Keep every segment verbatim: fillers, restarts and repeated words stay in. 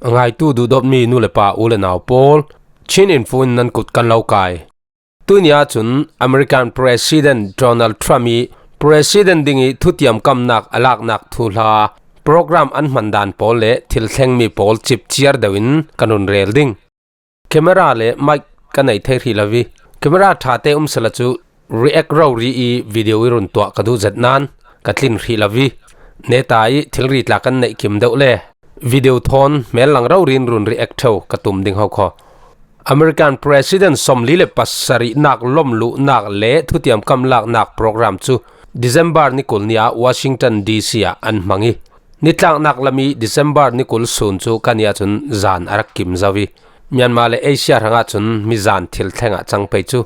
A ngaitu duhdawtmi nu le pa u le nau pawl, Chin Info in nan kut kan lo kai. Tunia chun American President Donald Trump i President ding i thutiam kamnak a laknak thuhla program an hman dan pawl le thil thlengmi pawl cipciar deuhin kan run rel ding. Camera le mic ka nei thei hrih lo i, camera ṭhate um sela chu react rori i video i run tuah ka duh zet nan ka tlin hrih lo i, neta i thilri tla kan neih kim deuh le video thawn hmel lang rori in run react ṭheu ka tum ding ho khaw. American President sawmli le pasarihnak lawmluhnak le thutiam kamlaknak program chu December ni kul ni a Washington D C ah an hmang i, nitlaknak lam i December ni kul sun chu ka ni ah chun zan a rak kim zo i, Myanmar le Asia hrangah chun mizan thil thlengah cang pei chu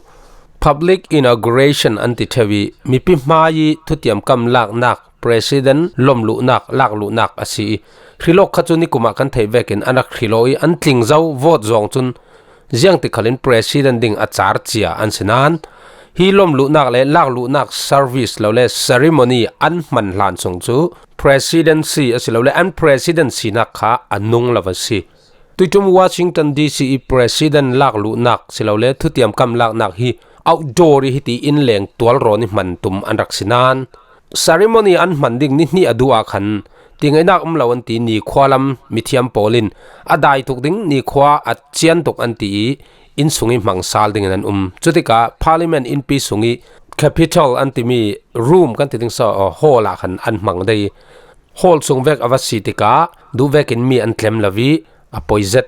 public inauguration an ti ṭheu i, mipi hmai i thutiam kamlaknak, President lawmluhnak, lakluhnak a si i, hrilawk kha chu nikumah kan theih vekin an rak hrilawk i, an tling zo vote zawng chun ziangtik khalin President ding a char cia an si nan, hi lawmluhnak le lakluhnak service lo le ceremony an hman hlan sung chu presidency a si lo le an presidency nak kha a nung lo a si. Tuiṭum Washington D C i President lakluhnak si lo le thutiam kamlaknak hi outdoor i hiti in leng tualrawn i hman tum an rak si nan, ceremony an hman ding ni hnih a duh ah khan tingaihnak um lo an ti nikhua lam mithiam pawl in a dai tuk ding nikhua a chian tuk an ti i, inn sung i hmang sal dingin an um. Chutikah Parliament innpi sung i Capitol an timi room kan ti ding saw, aw, hall ah khan an hmang dei. Hall sung vek a va si tikah duh vekin mi an tlem lo i a poi zet.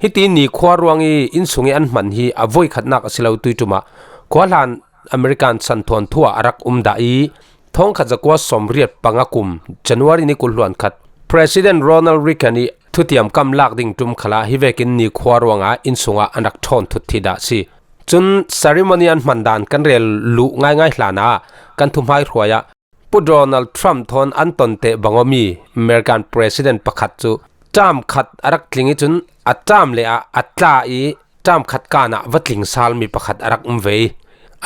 Hiti nikhua ruang i inn sung i an hman hi a voi khatnak a si lo tuiṭum ah khuahlan American santhawn thu ah a rak um dah i, thawngkhat zakua sawmriat panga kum January ni kul hluan khat President Ronald Reagan i thutiam kamlak ding ṭum khalah hi vekin nikhua ruangah inn sungah an rak ṭhawn thut thi dah si. Chun ceremony an hman dan kan rel luh ngaingai hlan ah kan thuhmai hruai ah Pu Donald Trump thawn an ton teh bang aw mi American President pakhat chu term khat a rak tling i chun a term le ah a tla i term khat kan ah va tling sal mi pakhat a rak um ve.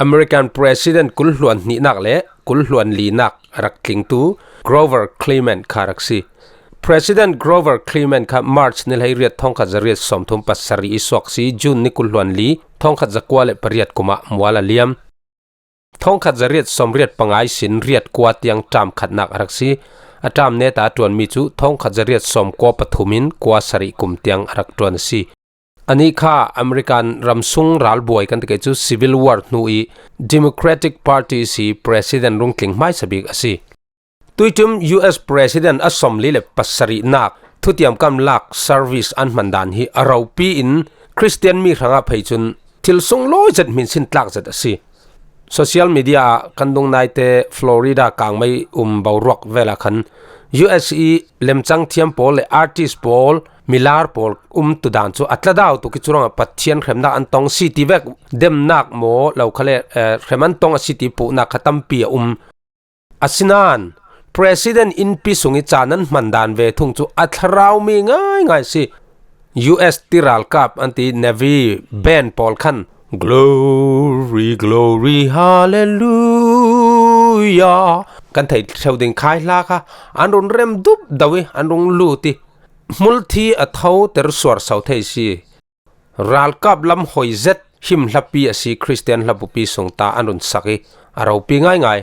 American President kul hluan hnihnak le kul hluan linak a rak tlingtu Grover Clement kha a rak si. President Grover Clement kha March ni hleiriat thawngkhat zariat sawmthum pasarih i suak si, June ni kul hluan li thawngkhat zakua le pariat kumah mual a liam. Thawngkhat zariat sawmriat panga i sin riat kua tiang term khatnak a rak si. A term neta a ṭuanmi chu thawngkhat zariat sawmkua pathum in kua sarih kum tiang a rak ṭuan a si. Anih kha American ramsung ralbuai kan ti kei chu Civil War hnu i Democratic Party si President rung tling hmaisa bik a si. Tuiṭum U S President a sawmli le pasarihnak thutiam kamlak service an hman dan hi a ropi in Christian mi hrangah phei chun thil sunglawi zet hminsin tlak zet a si. Social media ah kan dung naite Florida kangmei um boruak velah khan U S i lemchang thiam pawl le artist pawl, milar pawl um tu dan chu a tla dau tuk i, churangah Pathian hremnak an tong si ti vek demnak maw lo kha le, eh, hrem an tong a si ti puhnak kha tampi a um. Asinan President innpi sung i caan an hman dan ve thung chu a thlarau mi ngaingai si. U S ti ralkap an ti Navy band pawl khan Glory, Glory, Hallelujah kan thei theu ding khai hla kha an run rem dup dau i an rung lut i, hmulthi a tho ter suar sau thei si. Ralkap lam hoi zet him hlapi a si, Christian hlapupi sung ta an run sak i a ropi ngaingai.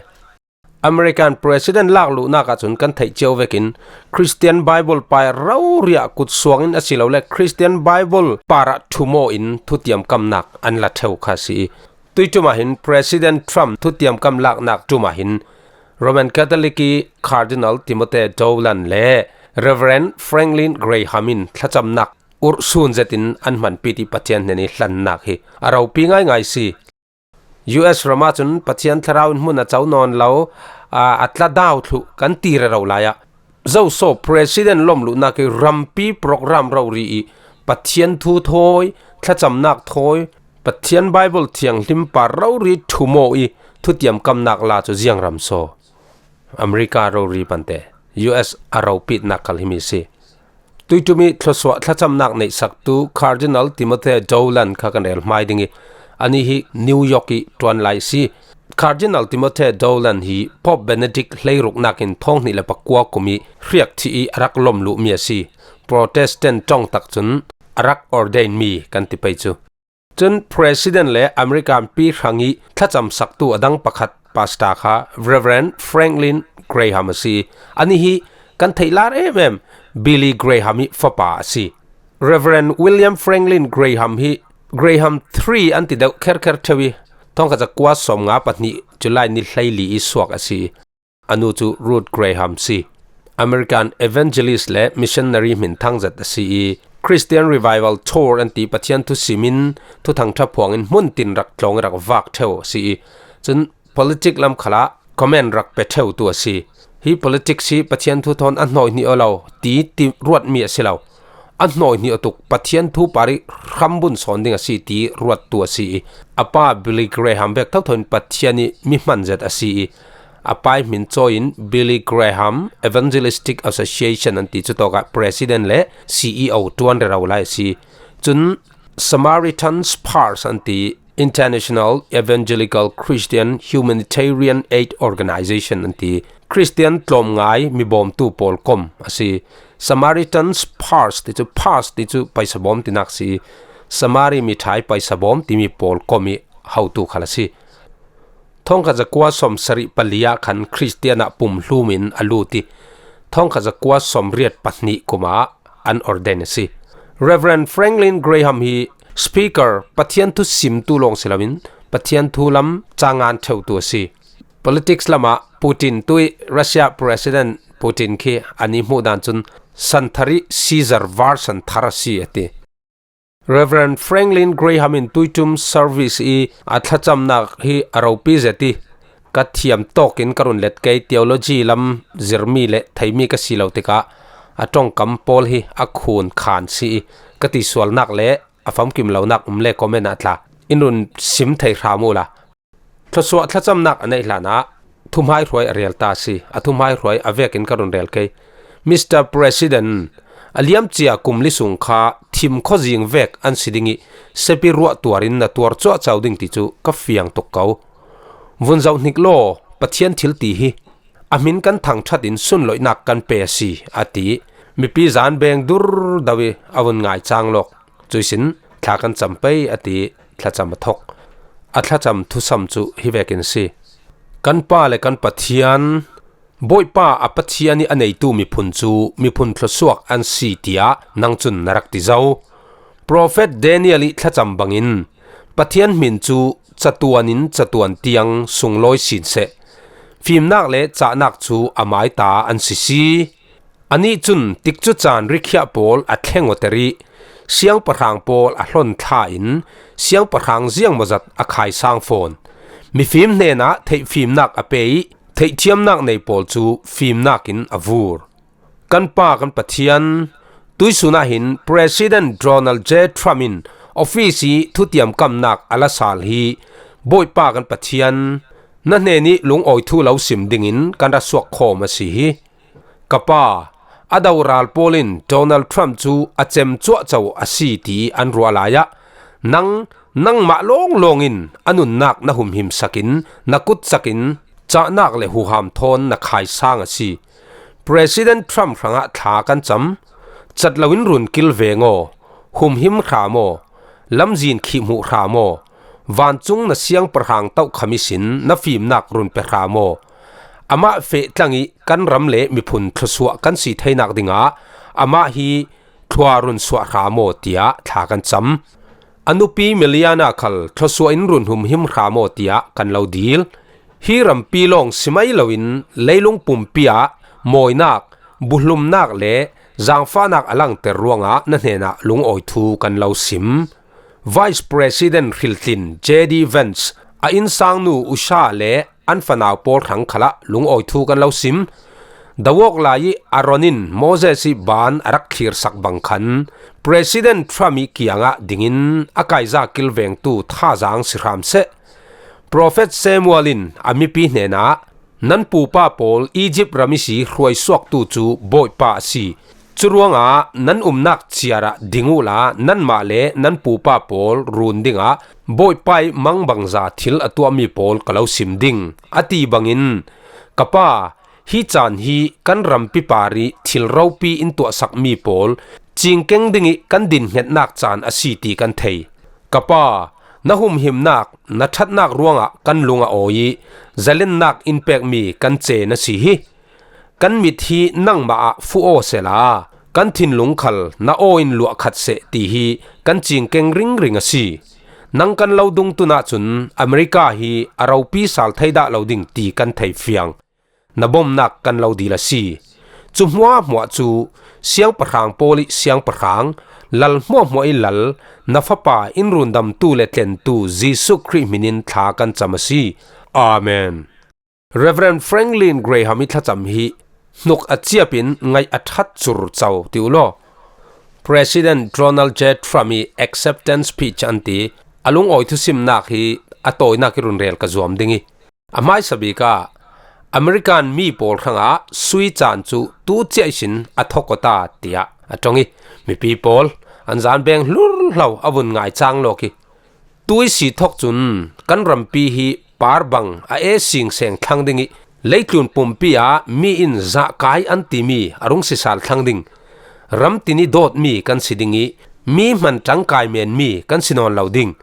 American President lakluhnak ah chun kan theih ciau vekin Christian Bible pai rauria kut suangin a si lo le Christian Bible parah thumaw in thutiam kamnak an la theu kha si i, tuiṭum ah hin President Trump thutiam kam laknak ṭum ah hin Roman Catholic i Cardinal Timothy Dolan le Reverend Franklin Graham in thlachamnak urhsun zetin an hmanpi ti Pathian hnen i hlannak hi a ropi ngaingai si. U S ram ah cun Pathian thlarau in hmun a co nawn lo, aa, a tla dau thluh kan ti rero lai ah, zoso President lawmluhnak i rampi program rori i Pathian thu thawi, thlachamnak thawi, Pathian Bible thianghlim par rori thumaw i thutiam kamnak la cu ziang ram saw? America rori pante U S a ropitnak kal himi si. Tuiṭum i thluasuah thlachamnak neihsaktu Cardinal Timothy Dolan kha kan rel hmai ding i, ani hi New York i ṭuan lai si. Cardinal Timothy Dolan hi Pope Benedict hleiruknak in thawng hnih le pakua kum i hriak thih i a rak lawmluhmi a si. Protestant ṭawng tak chun a rak ordain mi kan ti pei chu. Chun President le American pi hrang ih thlacamsaktu a dang pakhat pastor kha Reverend Franklin Graham a si. Anih hi kan theih lar em em Billy Graham ih fapa a si. Reverend William Franklin Graham hi Graham three an ti deuh kherkher ṭheu ih thawngkhat zakua sawmnga pahnih July ni hleili ih suak a si. A nu cu Ruth Graham si. American evangelist le missionary hmin thangzet a si ih Christian Revival Tour an ti Pathian thu simin thuthang ṭha phuangin hmun tin rak tlawng ih rak vak ṭheu a si ih cun politic lam khalah comment rak pe ṭheutu a si. Hi politics hi Pathian thu thawn a hnawi hnih aw lo ti ti ruatmi a si lo. A hnawi hnih aw tuk Pathian thu par ih hrambun sawn ding a si ti ruattu a si ih a pa Billy Graham vek thotho in Pathian ih mi hman zet a si ih a pa ih hmin cawiin Billy Graham Evangelistic Association an ti cu tawkah President le C E O ṭuan rero lai a si. Cun Samaritan's Purse an ti International Evangelical Christian Humanitarian Aid Organization an ti Christian tlawmngai mi bawmtu pawl kom a si. Samaritan's Purse ti cu, purse ti cu paisa bawm tinak si. Samari miṭhai paisa bawm timi pawl kom ih hotu khal a si. Thawngkhat zakua sawmsarih pali ah khan Christian ah pumhlum in a lut ih thawngkhat zakua sawmriat pahnih kum ah an ordain a si. Reverend Franklin Graham hi speaker, Pathian thu simtu lawng si loin Pathian thu lam cangan ṭheutu a si. Politics lamah Putin tuih Russia President Putin khi an i hmuh dan cun santhar ih Caesar var santhar a si a ti. Reverend Franklin Graham in tuiṭum service ih a thlacamnak hi a ropi zet ih ka thiam tawkin ka run let kei, theology lam zirmi le theimi ka si lo tikah a ṭongkam pawl hi a khun khan si ih ka tisualnak le a famkim lonak um le comment ah tla in run sim thei hram uhla. Thluasuah thlacamnak a neih hlanah thuhmaihruai a rel ta a si. A thuhmaihruai a vekin ka run rel kei. Mister President, a liamcia kum li sung kha thim khuazing vek an si ding ih sepi ruah tuarin na tuar cuahcau ding ti cu ka fiang tuk ko. Vun zoh hnik law, Pathian thil ti hi a hmin kan thangṭhat in sunloihnak kan pe a si, a ti. Mipi zan beng dur do ih a vun ngai cang lawk. Cuihsin thla kan cam pei, a ti ih thlacam a thok. A thlacam thusam cu hi vekin a si. Kan pa le kan Pathian, Bawipa a Pathian ih a neitu miphun cu miphun thluasuak an si, tiah nang cun na rak ti zo. Profet Daniel ih thlacam bangin Pathian hmin cu catuan in catuan tiang sunglawi sin seh. Fimnak le cahnak cu a maita an sisi. Anih cun tikcu caan rikhiah pawl a thleng awter ih siangpahrang pawl a hlon thla in siangpahrang ziangmawzat a khaisang fawn. Mifim hnenah theihfimnak a pe ih theihthiamnak nei pawl cu fimnak in a vur. Kan pa kan Pathian, tuihsun ah hin President Donald J Trump in office ih thutiamkamnak a la sal hi Bawipa kan Pathian, na hnenih lungawi thu lo sim dingin kan ra suak khawm a si hi. Ka pa, a doral pawl in Donald Trump cu a cem cuahco a si ti an ruah lai ah nang, nangmah lawnglawng in a nunnak na humhim sakin na kutsakin cahnak le huham thawn na khaisang a si. President Trump hrangah thla kan cam. Cat loin run kilveng aw, humhim hram aw, lamzin khih hmuh hram aw, vancung na siangpahrang tohkham ihsin na fimnak run pe hram aw. Amah feh tlang ih kan ram le miphun thluasuah kan si theinak dingah amah hi thlua run suah hram aw, tiah thla kan cam. A nupi Meliana khal thluasuah in run humhim hram aw, tiah kan lo dil. Hi rampi lawng si mai loin leilung pumpi ah mawinak, buhlumnak le zangfahnak a langter ruangah na hnenah lungawi thu kan lo sim. Vice President hriltlin J D Vance, a innsangnu Usha le an fanau pawl hrang khalah lungawi thu kan lo sim. Do awk lai ih Aaron in Moses ih ban a rak thlirsak bang khan President Trump ih kiangah dingin a kaizak kilvengtu thazang si hram seh. Profet Samuel in a mipi hnenah, nan pupa pawl Egypt ram ihsi hruaisuaktu cu Bawipa a si. Curuangah nan umnak ciar ah ding uhla nanmah le nan pupa pawl run dingah Bawipa ih mangbangza thil a tuahmi pawl ka lo sim ding, a ti bangin, ka pa, Hi caan hi kan rampi parih thil ropi in tuahsak mi pawl cingkeng dingih kan dinhngetnak caan a si ti kan thei. Ka pa, na humhimnak, na ṭhatnak ruangah kan lung a awi ih zalennak in pekmi kan ceen a si hi. Kan mit hi nangmah ah fuh aw sehla, kan thinlung khal na aw in luah khat seh ti hi kan cingkeng ringring a si. Nang kan lo dungtun ahcun America hi a ropi sal thei dah lo ding ti kan thei fiang. Na bomnak kan lo dil a si. Cu hmuahhmuah cu siangpahrang pawl ih siangpahrang, lal hmuahhmuah ih lal, na fapa in rundamtu le tlentu Jesuh Khrih hmin in thla kan cam a si. Amen. Reverend Franklin Graham ih thlacam hi hnuk a ciap in ngaih a ṭhat curco ti uh law, President Donald J Trump ih acceptance speech an ti, a lungawi thusimnak hi a tawinak ih run rel ka zuam ding ih, a hmaisa bik ah American mi pawl hrangah sui caan cu tu ciah ihsin a thawk aw ta, tiah a ṭong ih, mipi pawl an zan beng hlurhlo a vun ngai cang lawk ih, tu ihsi thawk cun kan rampi hi par bang a e singseng thlang ding ih, leitlun pumpi ah mi in zahkai an timi a rung sisal thlang ding. Ramtin ih dawtmi kan si ding ih, mi hman ṭangkai menmi kan si nawn lo ding.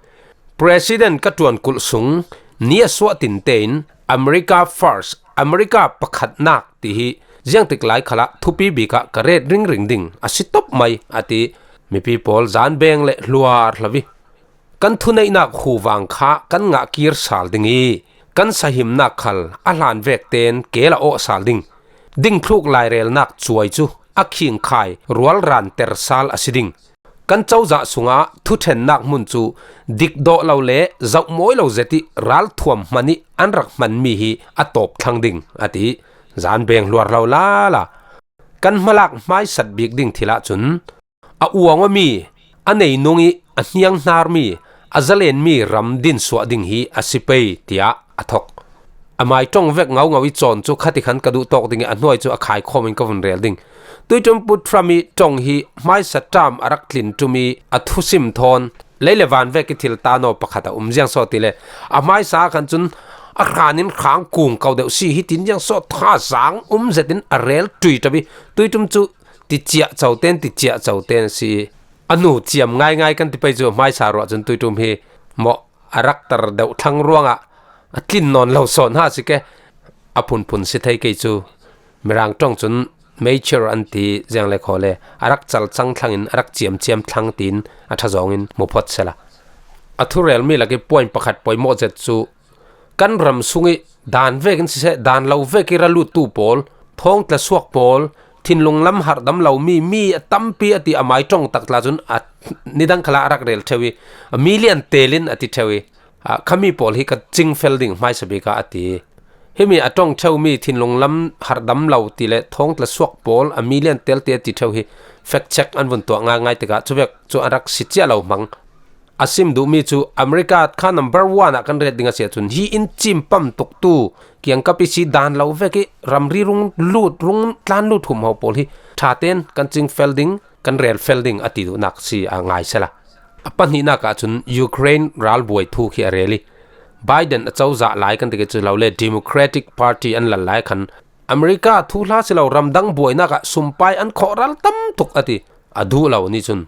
President ka ṭuankulh sung ni a suah tinte in America First, America pakhatnak ti hi ziangtik lai khalah thupi bik ah ka ret ringring ding a si top mai, a ti. Mipi pawl zan beng le hluar hlo ih, kan thuneihnak huvang kha kan ngah kir sal ding ih, kan sahimnak khal a hlan vek tein keel a awh sal ding. Dingthluk lairelnak cuai cu a khingkhai rualran ter sal a si ding. Kan cozah sungah thuṭhennak hmun cu dikdawh lo le zohmawi lo zet ih ralthuam hman ih an rak hmanmi hi a tawp thlang ding, a ti. Zan beng hluar hlo lala. Kan hmalak hmaisat bik ding thil ahcun a uang awmi, a neinung ih a hnianghnarmi, a zalenmi ram dinsuah ding hi a si pei, tiah a thok. A mai ṭong vek ngaungau ih cawn cu khatikhan ka duh tawk ding ih a hnuai cu a khaikhawm in ka vun rel ding. Tuiṭum Pu Trump ih ṭong hi hmaisa ṭam a rak tlin ṭum ih a thusim thawn lei le van vek ih thil tanaw pakhat a um ziang sawh tile, a hmaisa ah khan cun a hran in hrang kung ko deuh si hi tin ziang sawh thazaang um zetin a rel ṭuiṭap ih tuiṭum cu ti ciah co ten, ti ciah co ten si. A nu ciam ngaingai kan ti pei cu hmaisa ruah cun tuiṭum hi mawh a rak tar deuh thlang ruangah a tlin nawn lo sawn ha si ke. A phunphun si thei kei cu Mirang ṭong cun mature an ti ziang le khaw le a rak cal cang thlang in a rak ciamciam thlang tiin a ṭha zawng in hmu phawt sehla. A thurelmi lak ih point pakhat poimawh zet cu kan ram sungih dan vekin siseh, dan lo vek ih ra luttu pawl, thawngtla suak pawl, thinlung lam harhdam lomi mi a tampi a ti a mai ṭong tak tla cun a nidang khalah a rak rel ṭheu ih a million tel in a ti ṭheu ih, ah, khami pawl hi ka cingfel ding hmaisa bik ah a ti. Himi a ṭong ṭheumi thinlung lam harhdam lo ti le thawngtla suak pawl a million tel ti a ti ṭheu hi fact check an vun tuah ngaingai tikah cuvek cu a rak si cia lo hmang. A sim duhmi cu America kha number one ah kan ret ding a si ahcun hi in cimpam tuktu kiangkap ihsi dan lo vek ih ramri rung lut, rung tlan lut humho pawl hi ṭha tein kan cingfel ding, kan relfel ding a ti duhnak si a ngai sehla. A pahnihnak ahcun Ukraine ralbuai thu khi a rel ih Biden a cozah lai kan ti ke cu lo le Democratic Party an lal lai khan America thuhla si lo ramdang buainak ah sumpai an khawh ral tam tuk a ti. A duh lo nih cun.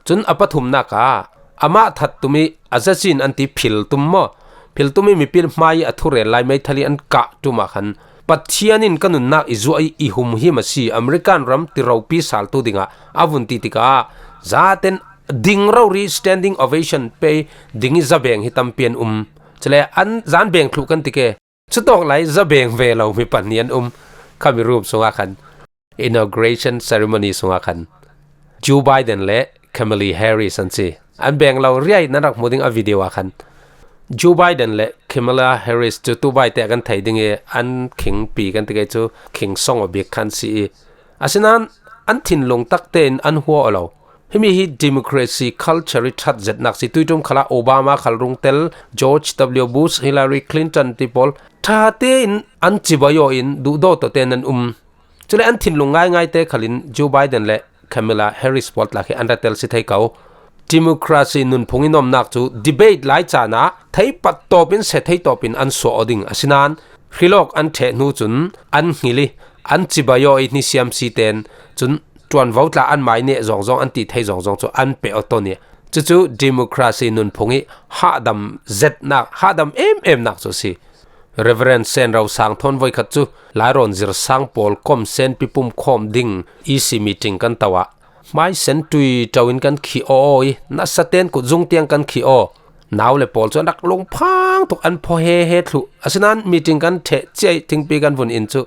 Cun a pathumnak ah amah that tum ih a zazin an ti phil tum maw? Phil tum ih mipi hmai ih a thurel lai meithal ih an kah ṭum ah khan Pathian in ka nunnak i zuah ih i humhim a si, American ram ti ropi saltu dingah a vun ti tikah zaten ding rori standing ovation pei ding ih zabeng hi tampi an um. Cule an zan beng thluh kan ti ke. Cutawk lai zabeng ve lo mi pahnih an um. Khami room sungah khan inauguration ceremony sungah khan Joe Biden le Kamala Harris an si. An beng lo riai nan rak hmu ding a video ah khan Joe Biden le Kamala Harris cu tubaite kan thei ding ih an khingpi kan ti ke cu khingsong aw bik khan si ih, asinain an thinlung tak tein an hua aw lo. Himi hi democracy culture ih ṭhat zetnak si. Tuiṭum khalah Obama khal rung tel, George W Bush, Hillary Clinton ti pawl ṭha tein an cibai aw in duhdaw tawh tein an um. Cule an thinlung ngaingai te khalin Joe Biden le Kamala Harris pawl tla khi an ra tel si thei ko. Democracy nunphung in omnak cu debate lai caan ah theipat tawp in, se thei tawp in an suah aw ding. Asinain Hrilawk an ṭheh hnu cun an hngil i, an cibai aw i, ni siamsi ten cun ṭuanvo tla an mai neh zawngzawng, an tih thei zawngzawng cu an pe aw ton i, cucu democracy nunphung i hahdam zetnak, hahdam ememnak cu a si. Reverend Senro Sang thawn voikhat cu lairawn zirsang pawl kom senpi pumkhawm ding E C meeting kan to ah, hmai sen ṭui ṭo in kan khih aw i, nasa ten kutzung tiang kan khih aw. Nau le pawl cu an rak lungphang tuk, an phaw he he thluh. Asinain meeting kan ṭheh ciai thingpi kan vun in cu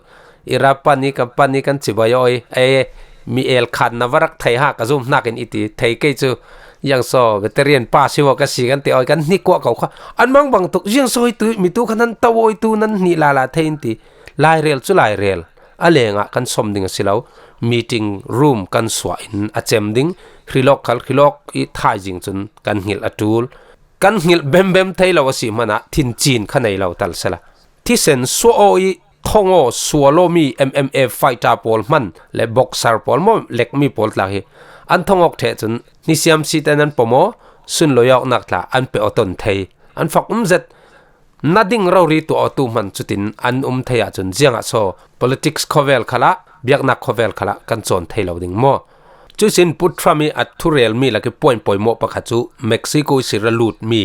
i ra pan i, kan pan i, kan cibai aw i, e, mi el khan na va rak thei ha, ka zum hnakin i ti thei kei cu, yang so veteran pa si aw ka si kan ti aw i, kan hnik kuah ko kha. An mangbang tuk, ziang so i tu, mi tu kha nan to aw i, tu nan hnih lala thei in ti. Lairel cu lairel. A lengah kan sawm ding a si lo. Meeting room kan suah in a cem ding. Hrilawk khal hrilawk i thaizing cun kan hngilh a ṭul. Kan hngilh bembem thei lo a si hmanah thincin kha nei lo tal sela. Thisen suah aw i thong aw sual aw mi M M A fighter pawl hman le boxer pawl maw, lekmi pawl tla hi an thong awk ṭheh cun ni siamsi ten an pom aw, sunlui awknak tla an pe aw ton thei. An fak um zet. Na ding rori tuah awtu hman cutin an um thei ahcun ziangah so politics khawvel khalah, biaknak khawvel khalah kan cawn thei lo ding maw? Cuihsin Pu Trump i a thurelmi lak i point poimawh pakhat cu Mexico i si ra lutmi,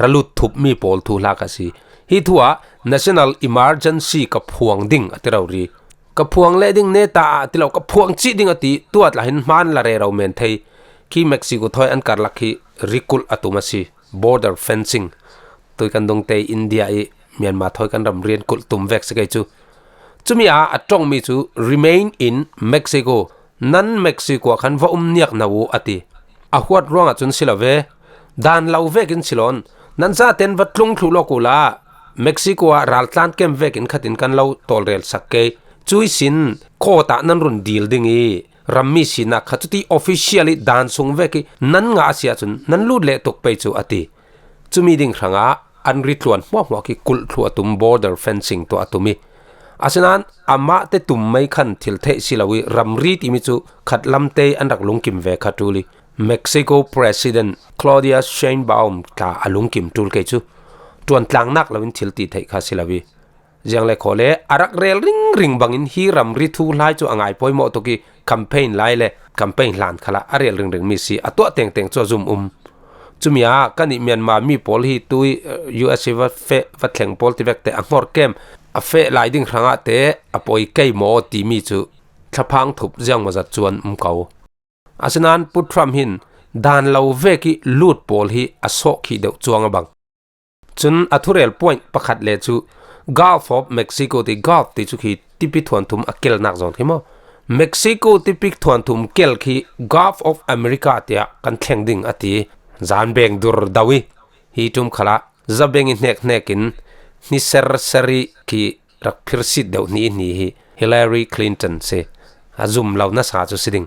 ra lut thupmi pawl thuhla kha si. Hi thu ah National Emergency ka phuang ding a ti rori. Ka phuang leh ding ne ta ah a ti lo, ka phuang cih ding a ti, tuat lah hin hmaan la rero men thei. Khi Mexico thawi an karlak hi rikulh a tum a si. Border fencing. Tui kan dungte India i Myanmar thawi kan ram rian kulh tum vek si kei cu. Cumi ah a ṭongmi cu remain in Mexico. Nan Mexico ah khan va um niak na u a ti. A huat ruangah cun si lo ve. Dan lo vekin si lawn. Nan zaten va tlung thluh lawk uhla Mexico ah raltlan kem vekin khatin kan lo tawlrel sak kei. Cuihsin court ah nan run dil ding i rammi sinak kha cuti official i dan sung vek i nan ngah a si ahcun nan lut leh tuk pei cu a ti. Cumi ding hrangah an ritluan hmuahhmuah khi kulh thluh a tum, border fencing tuah a tum i, asinain amah te tum mai khan thil theih si lo i ramri timi cu khatlam te an rak lungkim ve kha ṭul i Mexico President Claudia Sheinbaum tla a lungkim ṭul kei cu ṭuantlang nak loin thil ti theih kha si lo i ziang le khaw le a rak rel ringring bangin hi ramri thuhlai cu a ngai poimawh tuk i campaign lai le campaign hlan khalah a rel ringring mi si a tuah tengteng cu a zum um. Cumi ah kan i Myanmar mi pawl hi tui, eh, U S A va feh, va thleng pawl ti vek te a hnor kem a feh lai ding hrangah te a poi kei maw timi cu thlaphang thup ziangmawzat cu an um ko. Asinain Pu Trump hin dan lo vek i lut pawl hi a sawh khih deuh cuang a bang. Cun a thurel point pakhat le cu Gulf of Mexico ti, Gulf ti cu khi tipi thuanthum a kelnak zawn khi maw? Mexico tipi thuanthum kel khi Gulf of America tiah kan thleng ding a ti. Zan beng dur do i hi ṭum khalah zabeng i hnek hnekin hni ser ser i khi rak phirsit deuh hni i hni hi Hillary Clinton si. A zum lo nasa cu si ding.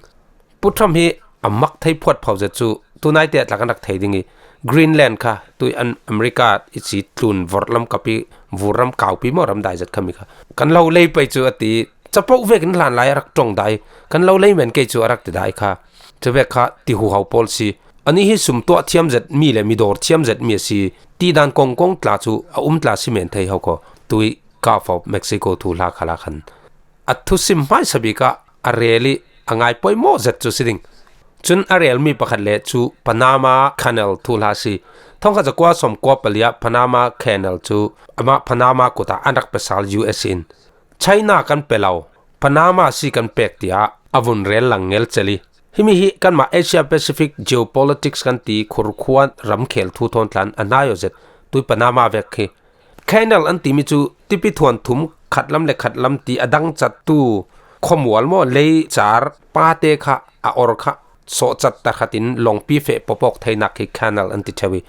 Pu Trump hi a mak thei phuat pho zet cu tunaite ah tla kan rak thei ding i Greenland kha tui an America i ci tlun vorh lam kapi, vur ram kaupi maw, ram dai zet khami kha kan lo lei pei cu a ti. Capoh vekin hlan lai a rak ṭong dai, kan lo lei men kei cu a rak ti dai kha. Cuvek kha ti huhau pawl si. Anih hi sum tuah thiam zet mi le mi dawr thiam zet mi a si. Ti dan kongkong tla cu a um tla si men thei ho kho. Tui Gulf of Mexico thuhla khalah khan a thusim hmaisa bik ah a rel i a ngai poimawh zet cu si ding. Cun a relmi pakhat le cu Panama Canal thuhla si. Thongkhat zakua sawmkua pali ah Panama Canal cu amah Panama kut ah an rak pe sal U S in. China kan pe lo, Panama si kan pek tiah a vun rel lang ngelcel i, himi hi kanmah Asia Pacific geopolitics kan ti khurkhua ramkhel thu thawn tlan a nai aw zet tui Panama vek khi. Canal an timi cu tipi thuanthum khatlam le khatlam ti a dang cattu khuamual maw, lei car pate kha a or kha sawhcat takhatin lawngpi feh pawpawk theinak khi canal an ti ṭheu i,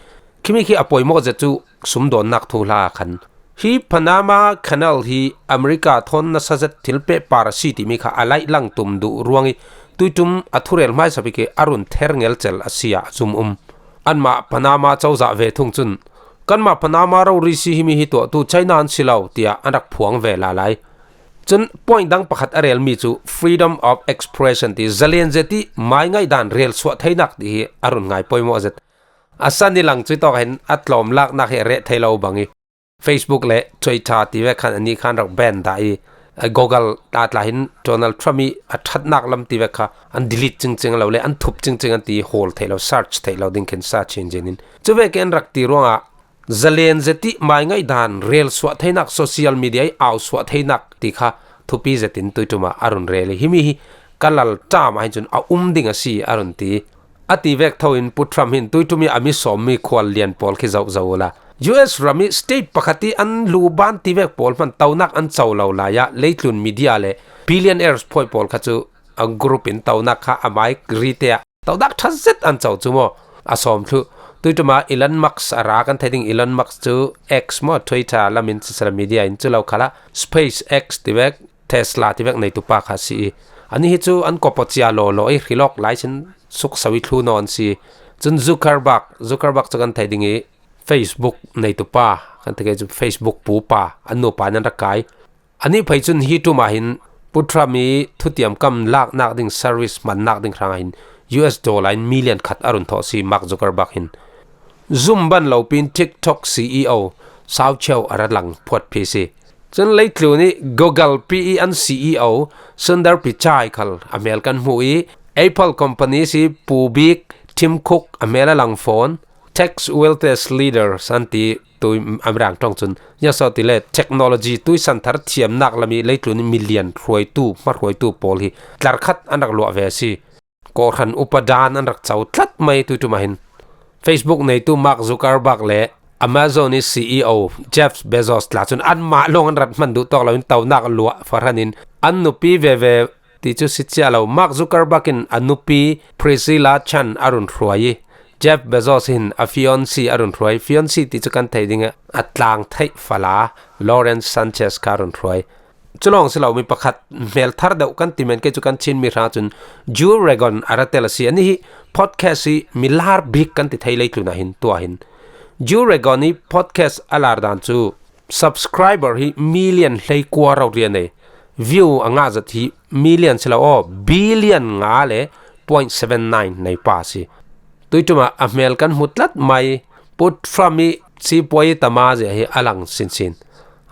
khimi khi a poimawh zet cu sumdawnnak thuhla khan. Hi Panama Canal hi America thawn nasa zet thil pehpar a si timi kha a laih lang tum duh ruang i, tuiṭum a thurel hmaisa bik i a run ther ngelcel a si ah a zum um. Anmah Panama cozah ve thung cun, kanmah Panama rori si himi hi tuahtu China an si lo, tiah an rak phuang ve la lai. Cun point dang pakhat a relmi cu freedom of expression ti, zalen zet i mai ngaihdan rel suah theinak ti hi a run ngai poimawh zet. A san i lang cui tawk hin a tlawmlaknak hi a reh thei lo bang i, Facebook le Twitter ti vek khan ani khan rak ban dah i, a Google ta tla hin Donald Trump i a thatnak lam ti vek kha an delete cingcing lo le an thup cingcing an ti hawl theih lo, search theih lo ding khin sa chin jin in. Chu vek in rak ti ruangah zalen zeti mai ngaih dan rel suah theinak social media i au suah theinak ti kha thupi zetin tuituma a run rel i himi hi ka lal tam ahin cun a um ding a si a run ti. A ti vek tho in Pu Trump hin tuitumi a mi sawm mi khual lian pawl khi zoh zoh ula. U S rami state pakhat i an lu ban ti vek pawl hman tonak an co lo lai ah leitlun media le billionaires phoih pawl kha cu a group in tonak kha a mai rite ah tonak ṭha zet an co cu maw? A sawm thluh. Tuituma Elon Musk a ra kan thei ding Elon Musk cu X maw Twitter lamin social media in cu lo khalah SpaceX ti vek Tesla ti vek neitu pa kha si i. Ani hi cu an kawpaw cia lawlaw i hrilawk lai sin sukso i thlu nawn si. Cun Zuckerberg, Zuckerberg cu kan thei ding i Facebook neitu pa, kan thei cu Facebook pu pa, an nu pa nan rak kai. Ani phei cun hi ṭum ah hin Pu Trump i thutiam kam laknak ding service hmannak ding hrang ah hin U S dollar in million khat a run thawh si Mark Zuckerberg hin. Zum ban lo pin TikTok C E O Sau Cheu a ra lang phuat phi si. Cun leitlun i Google pi i an C E O Sundar Pichai khal a hmel kan hmu i Apple company si Pu Bik Tim Cook a hmel a lang fawn. Tech wealthiest leader san ti tui Amirang ṭong cun nyaso ti le technology tuisan thar thiamnak lam i leitlun i million hruaitu hma hruaitu pawl hi tlar khat an rak luah ve si. Kawhhran upa dan an rak co tlat mai tuiṭum ah hin. Facebook neitu Mark Zuckerberg le Amazon i C E O Jeff Bezos tla cun anmah lawng an rat hman duh tawk lo in tonak luah farhan in an nupi veve ti cu si cia lo. Mark Zuckerberg in a nupi Priscilla Chan a run hruai i Jeff Bezos hin a fiancee a run hruai. Fiancee ti cu kan thei ding a tlang theih fala Lawrence Sanchez kha a run hruai. Culawng si lo mi pakhat hmel thar deuh kan ti men kei cu kan Chin mi hrang cun Joe Rogan a ra tel a si. Ani hi podcast i mi lar bik kan ti thei leitlun ah hin tua hin Joe Rogan i podcast a lar dan cu subscriber hi million hleikua rau rian ei, view a ngah zat hi million si lo aw, billion nga le point seven nine nei pa si. Tuiṭum ah a hmel kan hmu tlat mai. Pu Trump i sipuai tama zia hi a lang sinsin.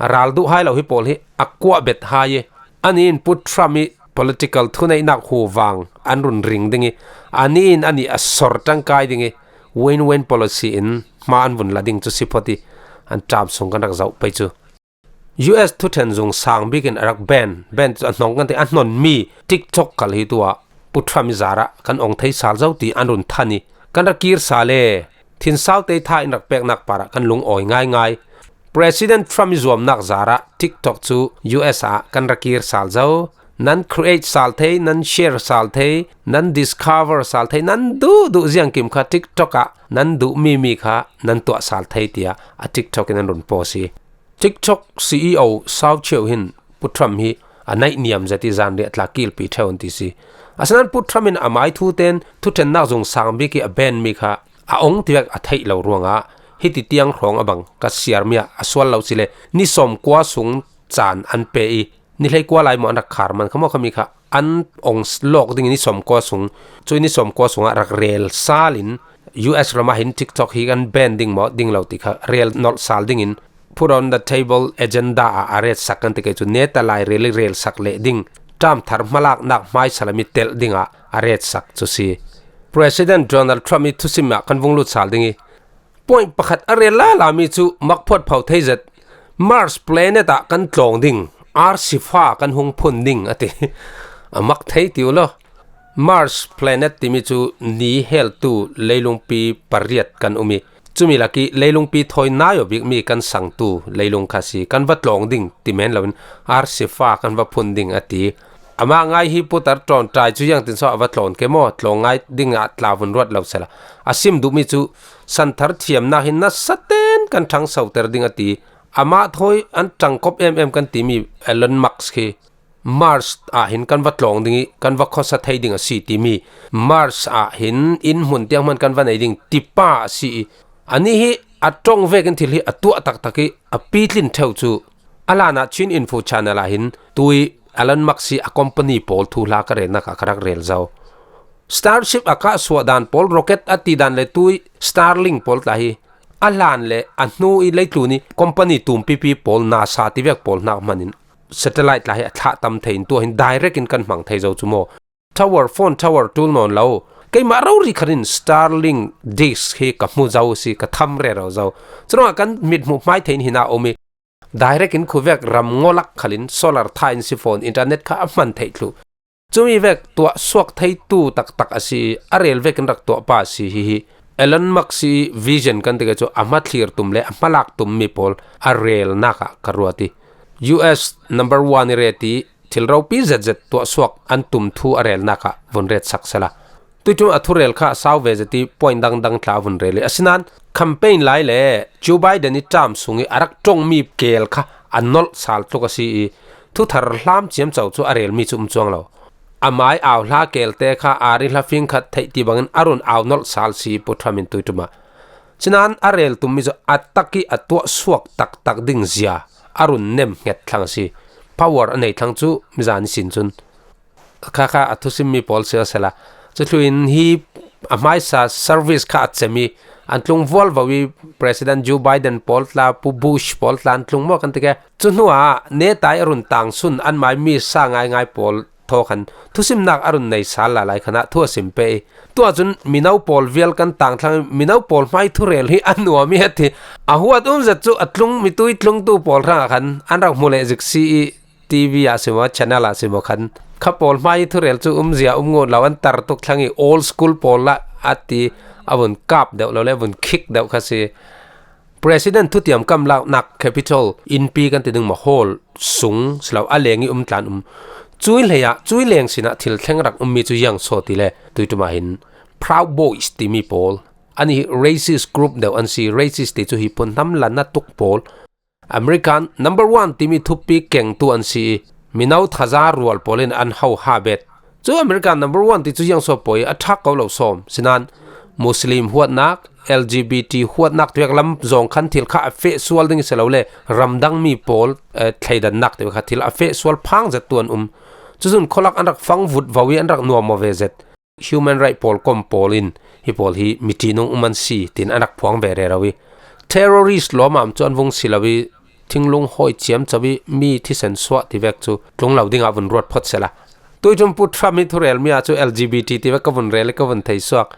A ral duh hai lo hi pawl hi a kuah bet hai i. Ani in Pu Trump i political thuneihnak hu vang an run ring ding i. Ani in ani a sor ṭangkai ding i. Win-win policy in hma an vun la ding cu si phawt i. An ṭam sung kan rak zoh pei cu. U S thuṭhen zung sang bik in a rak ban, ban cu a hnong kan ti, a hnonmi TikTok khal hi tu ah Pu Trump i zarah kan ong thei sal zo ti an run than i kan rak kir sal e. Thinsau te tha in rak peknak parah kan lungawi ngaingai. President Trump i zuamnak zarah TikTok cu U S ah kan rak kir sal zo. Nan create sal thei, nan share sal thei, nan discover sal thei, nan duh duh ziangkim kha TikTok ah nan duh mi mi kha nan tuah sal thei tiah a TikTok in an run post i. TikTok C E O Sau Cheu hin Pu Trump hi a naih niam zet i zanriah tla kilpi ṭheu an ti si. Asinain Pu Trump in a mai thu ten thuṭhennak zung sang bik i a ban mi kha a ong tivek a theih lo ruangah hiti tiang hrawng a bang ka siar mi ah a sual lo si le ni sawm kua sung caan an pe i ni hleikua lai maw an rak khar man kha maw khami kha an ong lawk ding i ni sawm kua sung, cu i ni sawm kua sungah rak rel sal in U S ram ah hin TikTok hi kan ban ding maw ding lo ti kha rel nolh sal ding in put on the table agenda ah a retsak kan ti kei cu neta lai rel i relsak leh ding ṭamthar hmalaknak hmaisa lam i telh dingah a retsak cu si. President Donald Trump i thusim ah kan vung lut sal ding i point pakhat a rel lala mi cu makphuat pho thei zet Mars planet ah kan tlawng ding, arsifa kan hung phun ding a ti. A mak thei ti uh law. Mars planet timi cu ni heltu leilungpi pariat kan um i, cumi lak i leilungpi thawi nai aw bikmi kan sangtu leilung kha si, kan va tlawng ding ti men loin arsifa kan va phun ding a ti. Amah ngai hi putar ṭawn ṭai cu ziangtin saw a va tlawn ke maw? Tlawng ngai dingah tla vun ruat lo sela a sim duhmi cu santhar thiamnak hi nasa ten kan ṭhangsoter ding a ti. Amah thawi an ṭangkop em em kan timi Elon Musk hi Mars ah hin kan va tlawng ding i kan va khuasa thei ding a si timi Mars ah hin inn hmun tiang hman kan va nei ding tipa a si i, anih hi a ṭong vekin thil hi a tuah taktak i a pitlin ṭheu cu a lanah Chin Info Channel ah hin tui Elon Musk hi a company pawl thuhla ka relnak ah ka rak rel zo. Starship a kah suah dan pawl, rocket a ti dan le tui Starlink pawl tla hi a hlan le a hnu i leitlun i company tumpipi pawl, NASA ti vek pawl hnak hmanin satellite tla hi a thlah tam thei in tua hin direct in kan hmang thei zo cu maw. Tower, phone tower ṭul nawn lo. Keimah rori khat in Starlink dish hi ka hmu zo si, ka tham rero zo. Curuangah kan mit hmuh hmai thei in hin a um i direct in khuvek ram ngolak khalin solar tha in si phone internet kha a hman theih thluh. Cumi vek tuah suak theitu taktak a si i a rel vekin rak tuah pa a si hihi Elon Musk i vision kan ti ke cu a hmathlir tum le a hmalak tum mi pawl a relnak ah ka ruat i U S number one i ret i thil ropi zetzet tuah suak an tum thu a relnak ah vun ret sak sela. Tuiṭum a thurel kha a sau ve zet i point dangdang tla a vun rel i asinain campaign lai le Joe Biden i term sung i a rak ṭongmi kel kha a nolh sal tluk a si i thuthar hlam ciamco cu a relmi cu um cuang lo. Amai au hla kelte kha ar i hla fing khat theih ti bangin a run au nolh sal si Pu Trump in tuiṭum ah. Sinain a rel tummi cu a tak i a tuah suak taktak ding zia a run nem hnget thlang a si. Power a nei thlang cu mizan ihsin cun kha kha a thusimmi pawl si sela. Cuthluin hi a hmaisa service kha a cem i an tlung vualvo i President Joe Biden pawl tla, Pu Bush pawl tla an tlung maw kan ti ke. Cu hnuah netai a run tang sun an mai mi sa ngaingai pawl thaw khan thusimnak a run nei sal lalai khan ah thu a sim peh i tuah cun mino pawl vial kan tang thlang i mino pawl hmai thurel hi a nuam i a ti. A huat um zet cu a tlung mitui tlungtu pawl hrangah khan an rak hmu leh zik si i T V ah si maw, channel ah si maw khan kha pawl hmai thurel cu umzia um ngut lo, an tar tuk thlang i old school pawl lah a ti, a vun kap deuh lo le a vun khik deuh kha si. President thutiam kam laknak Capitol innpi kan ti ding maw, hall sung si lo, a leng i um tlan um. Cui hlei ah, cui leng sinah thil thleng rak ummi cu ziang so ti le tuiṭum ah hin Proud Boys timi pawl an i racist group deuh an si, racist ti cu hi phunhnam lanna tuk pawl American number one timi thupi kengtu an si i mino thaza rual pawl in an ho ha bet. Cu American number one ti cu ziang so pawi a ṭhak ko lo sawm. Sinain Muslim huatnak, L G B T huatnak tiwek lam zong khan thil kha a feh sual ding i si lo le ramdangmi pawl, eh, thleidannak tiwek kha thil a feh sual phang zet tu an um. Cucun khualak an rak fang vut vo i an rak nuam maw ve zet. Human right pawl kom pawl in hi pawl hi miṭi nung um an si tin an rak phuang ve rero i terrorist lawmam cu an vung si lo i thinglung hawi ciamco i mi thisen suah ti vek cu tlung lo dingah vun ruat phawt sela. Tuiṭum Pu Trump i thurelmi ah cu L G B T ti vek ka vun rel i ka vun thei suak.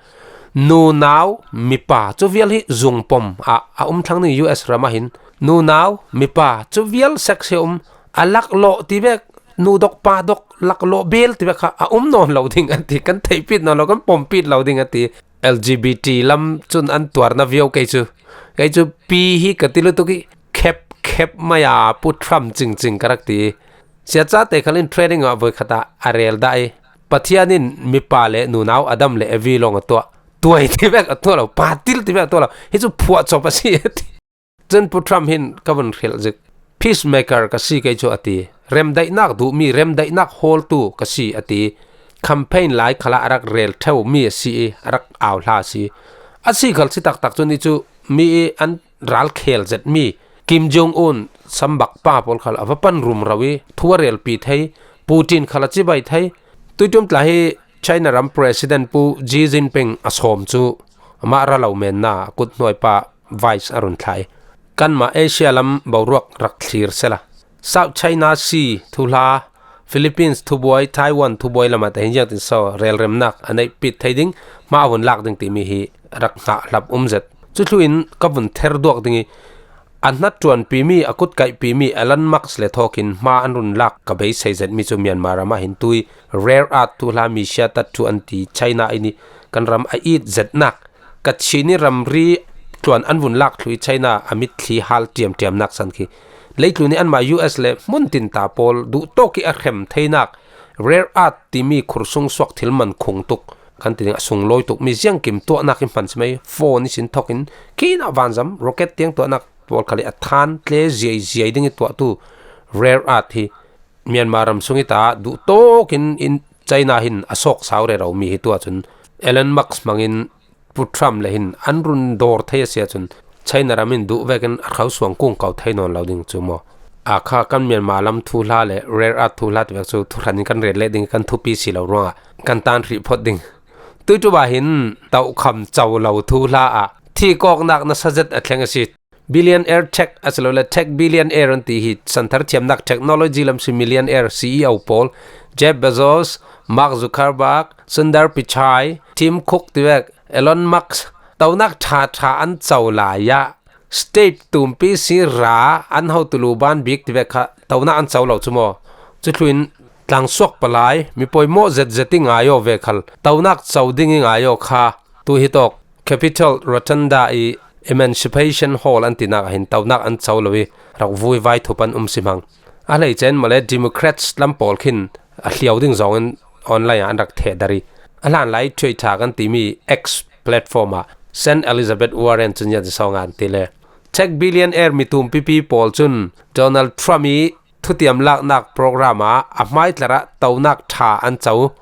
Nunau mipa cu vial hi zungpom ah a um thlang ding U S ram ah hin nunau mipa cu vial sex hi a um, a laklawh ti vek nu dok pa dok laklawh bel ti vek kha a um nawn lo ding a ti, kan theihpit nawn lo, kan pompit lo ding a ti. L G B T lam cun an tuarna viau kei cu, kei cu pi hi ka ti lutuk i khep khep mai a Pu Trump cingcing ka rak ti. Siacate khal in training ah voi khat ah a rel dah i Pathian in mipa le nunau Adam le Evi lawng a tuah, tuai ti vek a tuah lo, patil ti vek a tuah lo, hi cu phuah cawp a si a ti. Cun Pu Trump hin ka vun hrilh zik. Peacemaker ka si kei cu a ti. Remdaihnak duhmi, remdaihnak hawltu ka si a ti. Campaign lai khalah a rak rel ṭheu mi a si i a rak au hla a si. A si khal si taktak cun i cu mi i an ral khel zetmi Kim Jong Un sambak pa pawl khal a va pan rum ro i thu a relpi thei, Putin khal a cibai thei. Tuiṭum tla hi China ram President Pu Xi Jinping a sawm cu amah ra lo menna a kut hnuai pa Vice a run thlai. Kanmah Asia lam boruak rak thlir sela. South China Sea thuhla, Philippines thubuai, Taiwan thubuai lamah te hin ziangtin so relremnak a neih pit thei ding, hma a vun lak ding timi hi rak hnah hlap um zet. Cuthluin ka vun ther duak ding i a hnattuanpimi, a kutkaihpimi Elon Musk le thawkin hma an run lak ka beisei zetmi cu Myanmar ram ah hin tui rare earth thuhla mi sia tat thu an ti China in i kan ram a it zetnak Kachin i ramri tluan an vun lak thluh i China a mitthli hal ṭiamṭiamnak san khi leitlun i anmah U S le hmun tinta pawl duhtawk i a hrem theinak rare earth timi khursung suak thil man khung tuk kan ti ding a sunglawi tukmi ziangkim tuahnak i hman si mai. Phone ihsin thokin khin ah vanzam rocket tiang tuahnak pawl khal i a than tle ziaiziai ding i tuahtu rare earth hi Myanmar ram sung i ta duhtawk in, in China hin a sawk sau rero mi hi tuah cun Elon Musk hmangin Pu Trump le hin an run dawr thei a si ahcun China ram in duh vekin a rhausuang kung ko thei nawn lo ding cu maw? A kha kan Myanmar lam thuhla le rare earth thuhla ti vek cu thuhran in kan rel leh ding kan thupi si lo ruangah kan tan hrih phawt ding. Tuiṭum ah hin tohkham co lo thuhla ah thi kawknak nasa zet a thleng a si. Billionaire tech a si lo le tech billionaire an ti hi santhar thiamnak technology lam si millionaire C E O pawl, Jeff Bezos, Mark Zuckerberg, Sundar Pichai, Tim Cook tivek, Elon Musk, tonak ṭha ṭha an co lai ah state tumpi si ra an hotu lu ban bik tivek kha tonak an co lo cu maw? Cu thluin tlangsuak palai mi poimawh zet zet i ngai aw ve khal tonak co ding i ngai aw kha tu hi tawk Capitol Rotunda i Emancipation Hall an tinak ah hin tonak an co lo i rak vui vai thup an um si hmang. A hleice in mawle Democrats lam pawl khin a hliau ding zawngin online ah an rak thehdarh i a hlanlai Twitter kan timi X platform ah Saint Elizabeth Warren cu nyan sawng an ti le tech billionaire mi tumpipi pawl cun Donald Trump i thutiam laknak program ah a hmaitlar ah tonak ṭha an co.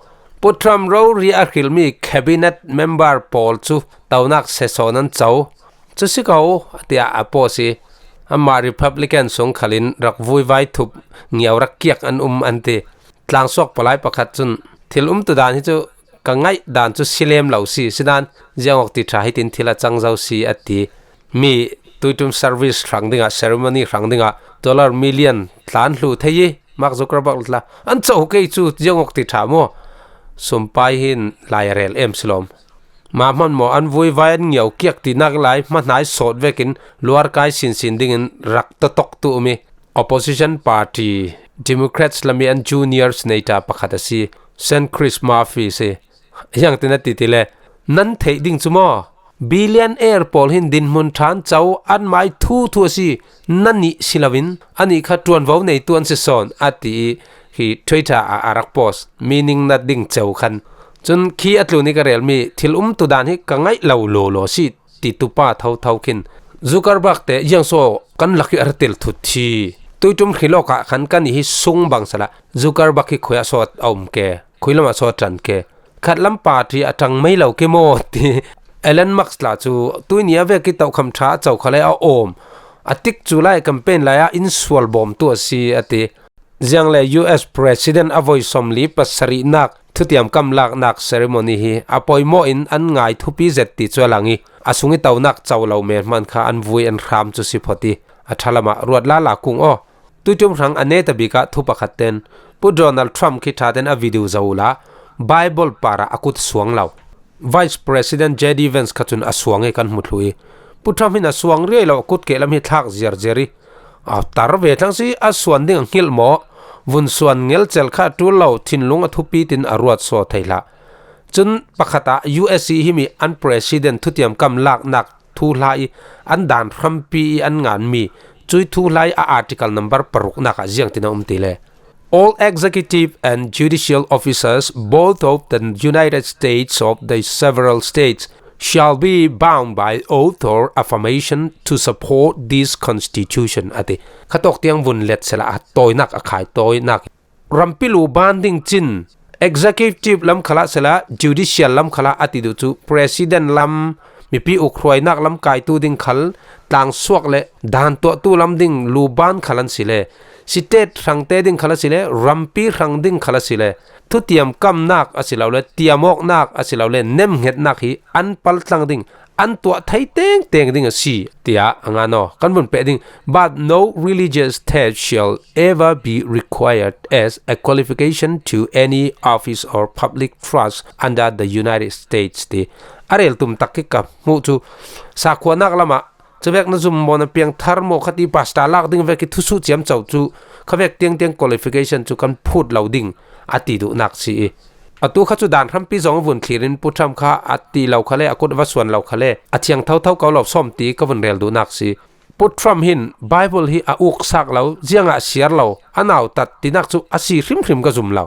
Pu Trump rori a hrilmi cabinet member pawl cu tonak session an co. Cu si ko, tiah a post i, amah Republican sung khalin rak vui vai thup ngiau rak kiak an um an ti. Tlangsuak palai pakhat cun thil umtu dan hi cu ka ngaih dan cu si lem lo si, sidan ziangawk ti ṭha hitin thil a cang zo si a ti. Mi tuiṭum service hrang dingah, ceremony hrang dingah dollar million tlan hlu thei i Mark Zuckerberg tla an co kei cu ziangawk ti ṭha maw? Sumpai hin lai a rel em si lawm. Mah hman maw an vui vai an ngiau kiak tinak lai hmanhai sawt vekin luarkai sinsin dingin rak tawtok tu um i opposition party Democrats lam i an junior senator pakhat a si Sean Chris Murphy si. Hiang tin a ti ti le nan theih ding cu maw? Billionaire pawl hin dinhmun ṭhan co an mai thu thu a si, nan nih si loin anih kha ṭuanvo neitu an si sawn a ti i hi Twitter ah a rak post meaning na ding ceu khan. Cun khi a tlun i ka relmi thil umtu dan hi ka ngaih lo law law si ti tupa thotho khin Zuckerberg te ziang saw kan lak hi a ra tel thut hi. Tuiṭum hrilawk ah khan kan i hi sung bang sala Zuckerberg hi khuiah saw a um ke, khuilam ah saw a ṭan ke. Khatlam party a ṭang mai lo ke maw ti. Elon Musk tla cu tuini a vek i tohkham ṭha a co kha le a awm a tik cu lai campaign lai ah in sual bawmtu a si a ti. Ziang le U S President a voi sawmli pasarihnak thutiam kam laknak ceremony hi a poimawh in an ngai thupi zet ti cu a lang i a sung i tonak co lo men hman kha an vui an hram cu si phawt i a ṭhalam ah ruat lala kung aw. Tuiṭum hrang a neta bik ah thu pakhat ten Pu Donald Trump khi ṭha ten a video zo ula Bible par ah a kut suang lo. Vice President J D Vance kha cun a suang i kan hmu thlu i Pu Trump hin a suang riai lo a kut kehlam hi thlak ziarziar i a tar ve thlang si a suan ding a hngilh maw? Vun suan ngelcel kha a ṭul lo thinlung a thupi tin a ruat saw thei hlah. Cun pakhat ah U S i himi an president thutiam kam laknak thuhla i an dan hrampi i an nganmi cui thuhla i a article number paruknak ah ziang tin a um ti le. All executive and judicial officers, both of the United States of the several states, shall be bound by oath or affirmation to support this constitution a ti. Khatawk tiang vun let sela a tawinak a khai tawinak rampi lu ban ding cin executive lam khalah sela judicial lam khalah a ti duh cu president lam mipi ukhruainak lam kaitu ding khal tlangsuak le dan tuahtu lam ding lu ban khal an si le state hrangte ding khal a si le rampi hrang ding khal a si le thutiam kamnak a si lo le tiamawknak a si lo le nemhngetnak hi an paltlang ding an tuah thei tengteng ding a si, tiah a ngan aw. Kan vun peh ding, but no religious test shall ever be required as a qualification to any office or public trust under the United States, ti a rel tum tak khi ka hmuh cu sakhuanak lamah cuvek na zum maw na piangthar maw khati pastor lak ding vek i thusuh ciamco cu khavek tiangtiang qualification cu kan phut lo ding a ti duhnak si i atu kha cu dan hrampi zong a vun thlir in Pu Trump kha a ti lo kha le a kut a va suan lo kha le a thiang thotho ko lo sawm ti ka vun rel duhnak si. Pu Trump hin Bible hi a uk sak lo, ziangah siar lo, a nautat tinak cu a si hrimhrim ka zum lo.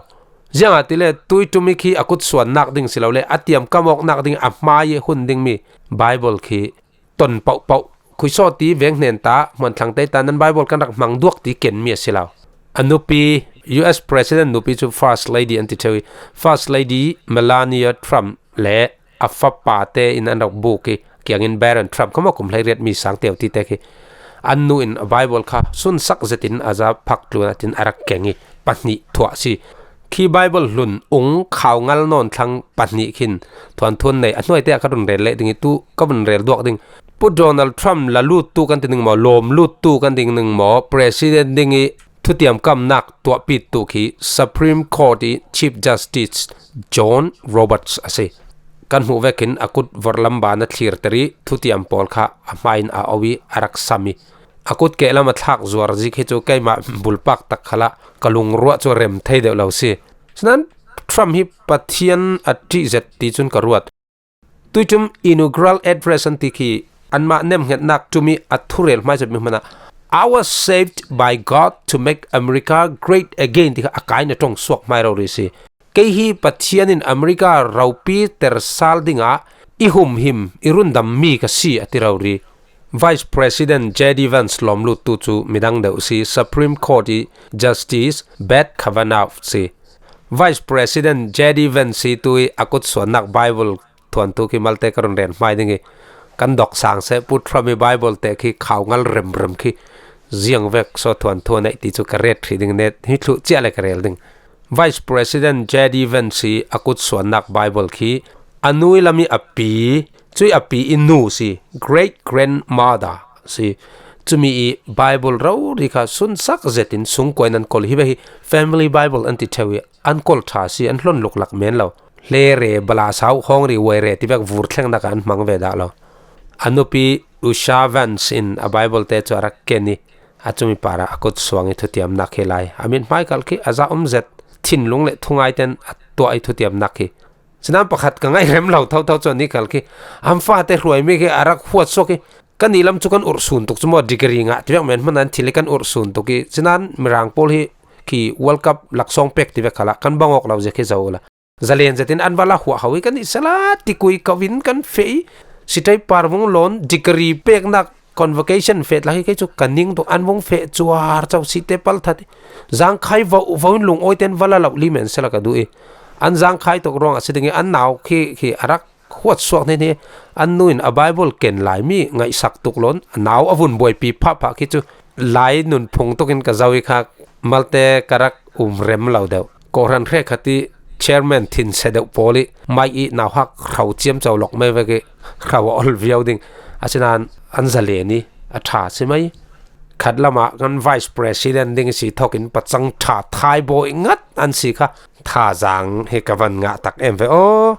Ziangahtile tuiṭum i khi a kut suannak ding si lo le a tiamkam awknak ding a hmai i hun dingmi Bible khi ton pohpoh khuisaw ti veng hnen ta hmuanthlang te ta nan Bible kan rak hmang duak ti kenmi a si lo. A nupi, U S President nupi cu First Lady an ti ṭheu i First Lady Melania Trump le a fapa te in an rak buk i kiangin Barron Trump kha maw kum hleiriat mi sang teu ti te khi an nu in a Bible kha sunsak zetin a za phak tlun ah tin a rak keng i pahnih thuah si. Khi Bible hlun ung khau ngal nawn thlang pahnih khin thuanthuan nei a hnuai te ah ka run rel leh ding i tu ka vun rel duak ding Pu Donald Trump la luttu kan ti ning maw, lawm luttu kan ti ning maw, President ding i thutiam kamnak tuahpitu khi Supreme Court i Chief Justice John Roberts a si. Kan hmuh vekin a kut vorlam ban a thlir teri thutiam pawl kha a hmain a au i a rak sam i a kut kehlam a thlak zuar zik hi cu keimah bulpak tak khalah ka lungruah cu rem thei deuh lo si. Sinan Trump hi Pathian a ṭih zet ti cun ka ruat. Tuiṭum inaugural address an ti khi anmah nemhngetnak ṭum i a thurel hmaizet mi hmanah, "I was saved by God to make America great again," ti kha a kaina ṭong suak hmai rori si. Kei hi Pathian in America ropi tersal dingah i humhim, i rundam mi ka si, a ti rori. Vice President J D Vance lawmluttu cu midang deuh si, Supreme Court i Justice Brett Kavanaugh si. Vice President J D Vance si tu i a kutsuannak Bible thuantu khi malte ka run ren hmai ding i kan dok sang seh, Pu Trump i Bible te khi khau ngal remrem khi ziang vek so thuantu a neih ti cu ka ret hrih ding, net hi thluh ciah le ka rel ding. Vice President J D Vance si a kutsuannak Bible khi a nu i lam i a pi, cui a pi i nu si, great grandmother si. Cumi i Bible rori kha sunsak zetin sungkuai nan kol hi ve hi, Family Bible an ti theu i an kol ṭha si, an hlon luklak men lo. Hle re, bala sau, hawng ri, wai re tivek vur thlengnak ah an hmang ve dah lo. A nupi Usha Vance in a Bible te cu a rak ken i a cumi parah a kut suang i thutiamnak hi lai. A mit hmai kal khi a za um zet thinlung le thungai ten a tuah i thutiamnak hi. Sinan pakhat ka ngaih rem lo thotho cu a ni kal khi an fate hruaimi khi a rak huat suak i kan i lam cu kan urh sun tuk cu maw, degree ngah tivek men hman an thil i kan urh sun tuk i sinan Mirang pawl hi khi World Cup laksawng pek tivek khalah kan bang awk lo zia khi zo la. Zalen zetin an va la huah ho i kan i sala tikui ko in kan feh i sitai par vung lawn degree peknak convocation feh tla hi kei cu ka ning tuk an vung feh cuar co si te pal that i zangkhai vo vo in lung awi ten va la lo li men sala ka duh i an zangkhai tuk ruang a si ding i an nau khi khi a rak huat suak hnen hi. An nu in a Bible ken lai mi ngaihsak tuk lawn a nau a vun buaipi phah phah khi cu lai nun phung tuk in ka zo i kha malte ka rak um rem lo deuh. Kawhhran hre khat i chairman thin se deuh pawl i mai i nauhak hro ciam co lok mai vek i hro a ol viau ding. Asinan an zalen i a ṭha si mai. Khat lamah kan vice president ding i si thawk in pacang ṭha thai bawi ngat an si kha thazaang hi ka van ngah tak em ve aw.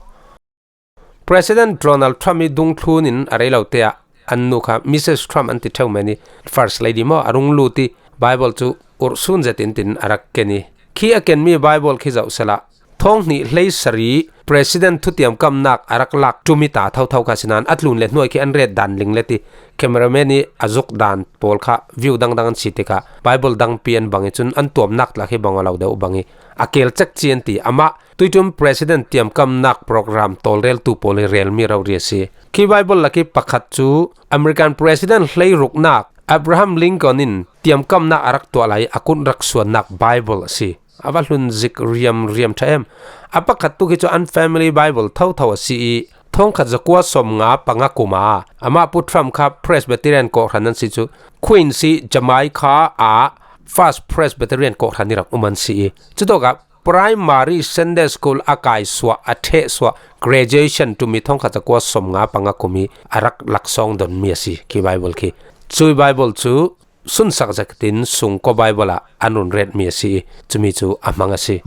President Donald Trump i dungthlun in a rei lo te ah an nu kha Missus Trump an ti theu men i First Lady maw a rung lut i Bible cu urhsun zet in tin a rak ken i khi a kenmi Bible khi zoh sela thawng hnih hlei sari President thutiam kamnak a rak lak ṭum i ta thotho kha sinan a tlun le hnuai khi an ret dan ling le ti cameraman i a zuk dan pawl kha view dangdang an si tikah Bible dangpi an bang i cun an tuamnak tla khi bang a lo deuh bang i a kel cek ci an ti. Amah tuiṭum President tiamkamnak program tawlreltu pawl i relmi rori a si. Khi Bible lak i pakhat cu American President hleiruknak Abraham Lincoln in tiamkamnak a rak tuah lai a kut rak suannak Bible a si. A va hlun zik riamriam ṭha em. A pakhat tu khi cu an family Bible thotho a si i thawngkhat zakua sawmnga panga kum a amah Pu Trump kha Presbyterian kawhhran an si cu Quincy, Jamaica ah First Presbyterian kawhhran i rak um an si i cutawkah Primary Sunday School a kaisuah, a ṭhehsuah, graduation ṭum i thawngkhat zakua sawmnga panga kum i a rak laksawng donmi a si khi Bible khi. Cui Bible cu sunsak zetin sungkaw Bible ah an run retmi a si i cumi cu a hmang a si.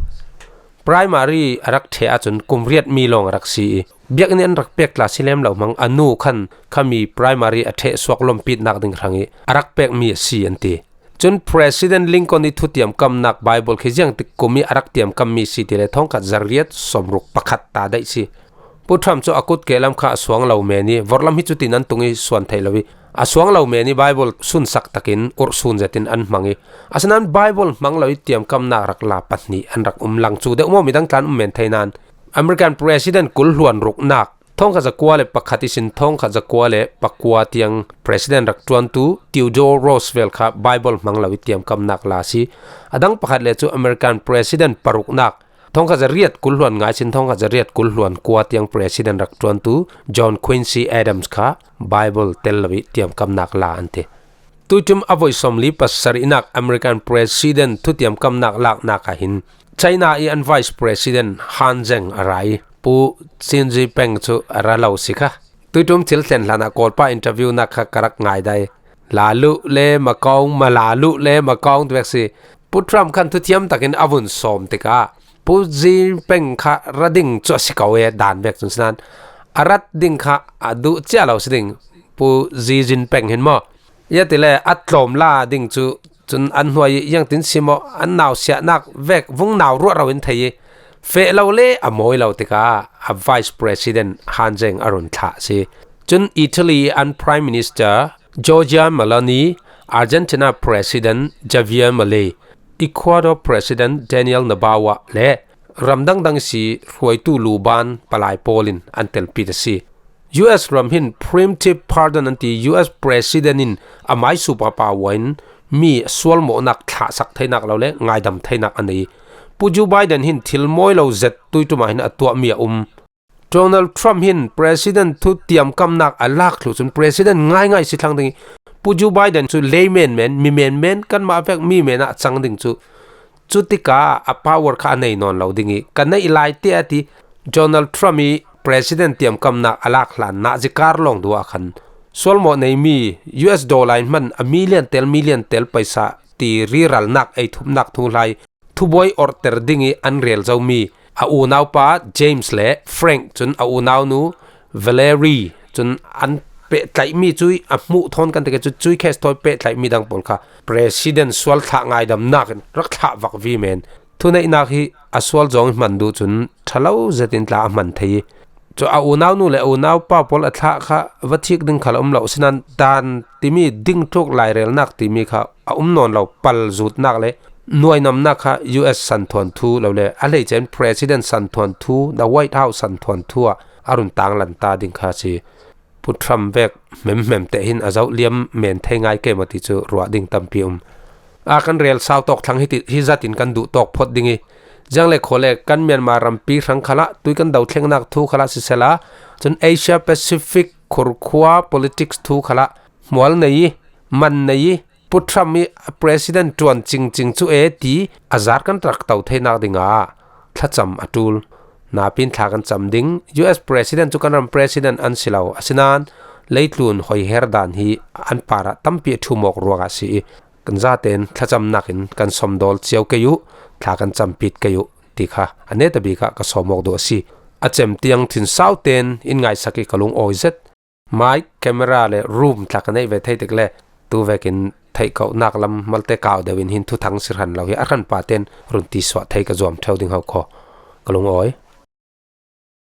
Primary a rak ṭheh ahcun kum riatmi lawng a rak si i biakinn an rak pek tla si lem lo hmang a nu khan khami primary a ṭheh suak lawmpitnak ding hrang i a rak pekmi a si an ti. Cun President Lincoln i thutiam kamnak Bible khi ziangtik kum i a rak tiam kammi si ti le thawngkhat zariat sawmruk pakhat ta daih si. Pu Trump cu a kut kehlam kha a suang lo men i vorhlam hi cutin an tung i suan thei lo i a suang lo men i Bible sunsak takin urhsun zetin an hmang i asinan Bible hmang lo i tiamkamnak rak la pahnih an rak um lang cu deuh maw midang tlan um men thei nan American President kul hluan ruknak thawngkhat zakua le pakhat ihsin thawngkhat zakua le pakua tiang President rak ṭuantu Theodore Roosevelt kha Bible hmang lo i tiamkamnak la si. A dang pakhat le cu American President paruknak thawngkhat zariat kul hluan nga ihsin thawngkhat zariat kul hluan kua tiang President rak ṭuantu John Quincy Adams kha Bible tel lo i tiamkamnak la an ti. Tuiṭum a voi sawmli pasarihnak American President thutiam kamnak laknak ah hin China i an Vice President Han Zheng a ra i Pu Xi Jinping cu a ra lo si kha. Tuitum thil thlen hlanah Kawlpa interview nak kha ka rak ngaidai. Lalu le makawng, malalu le makawng ti vek si. Pu Trump khan thuthiam takin a vun sawm tikah Pu Xi Jinping kha ra ding cu a si ko e dan vek cun sinan a rat ding kha a duh cia lo si ding. Pu Xi Jinping hin maw? Ya tile a tlawm la ding cu cun an hnuai i ziangtin si maw an nausiahnak vek vung nau ruah ro in thei i feh lo le a mawi lo tikah a Vice President Han Zheng a run thlah a si. Cun Italy an Prime Minister Giorgia Meloni, Argentina President Javier Milei, Ecuador President Daniel Noboa le ram dangdang si hruaitu luban palai pawl in an telpit a si. U S ram hin preemptive pardon an ti. U S President in a maisupa pa in mi sualmawhnak thlahsak theinak lo le ngaidam theinak a nei. Pu Joe Biden hin thil mawi lo zet tuitum ah hin a tuahmi a um. Donald Trump hin President thu tiamkamnak a lak thluh cun President ngaingai si thlang ding i Pu Joe Biden cu lei menmen, mi menmen, kanmah vek mi men ah cang ding cu cutika a power kha a nei nawn lo ding i ka neih lai te a ti. Donald Trump i President tiamkamnak a lak hlan nazi kar lawng duh ah khan sualmawh neimi U S dollar in hman a million tel, million tel paisa ti riralnak ei thumnak thu hlai thubuai orhter ding i an rel zomi a unaupa James le Frank cun a unaunu Valerie cun an pehtlaihmi cui a hmuh thawn kan ti ke cu cui case thawi pehtlaihmi dang pawl kha President sual thlah ngaidamnak in rak thlah vak vi men. Thuneihnak hi a sual zawng i hman duh cun ṭhalo zetin tla a hman thei i cu a unaunu le a unaupa pawl a thlah kha va thik ding khal a um lo. Sinan dan timi ding tluk lairelnak timi kha a um nawn lo. Pal zutnak le nuainamnak kha U S santhuan thu lo le a hleice in President santhuan thu, the White House santhuan thu ah a run tanglan ta ding kha a si. Pu Trump vek hmemhmem te hin a zoh liam men thei ngai ke maw ti cu ruah ding tampi a um. A kan rel sau tawk thlang hi ti, hi zat in kan duh tawk phawt ding i ziang le khaw le kan Myanmar rampi hrang khalah tui kan do thlengnak thu khalah sisela cun Asia Pacific khurkhua politics thu khalah hmual nei i man nei i Pu Trump i President ṭuan cingcing cu e ti a zar kan rak to theinak dingah thlacam a ṭul. Napin thla kan cam ding. U S President cu kan ram President an si lo. Asinain leitlun hoiher dan hi an parah tampi a ṭhumawk ruangah si i kan zaten thlacamnak in kan somdawl cio kei uh, thla kan campit kei uh ti kha a netabik ah ka sawmawk duh a si. A cem tiang thinsau ten in ngaisak i ka lung awi zet. Mic, camera le room tla ka neih ve thei tik le tu vekin theih kauhnak lam malte kau deuh in hin thuthang si hran lo hi a hranpa ten run tisuah thei ka zuam ṭheu ding ho khaw. Ka lungawi.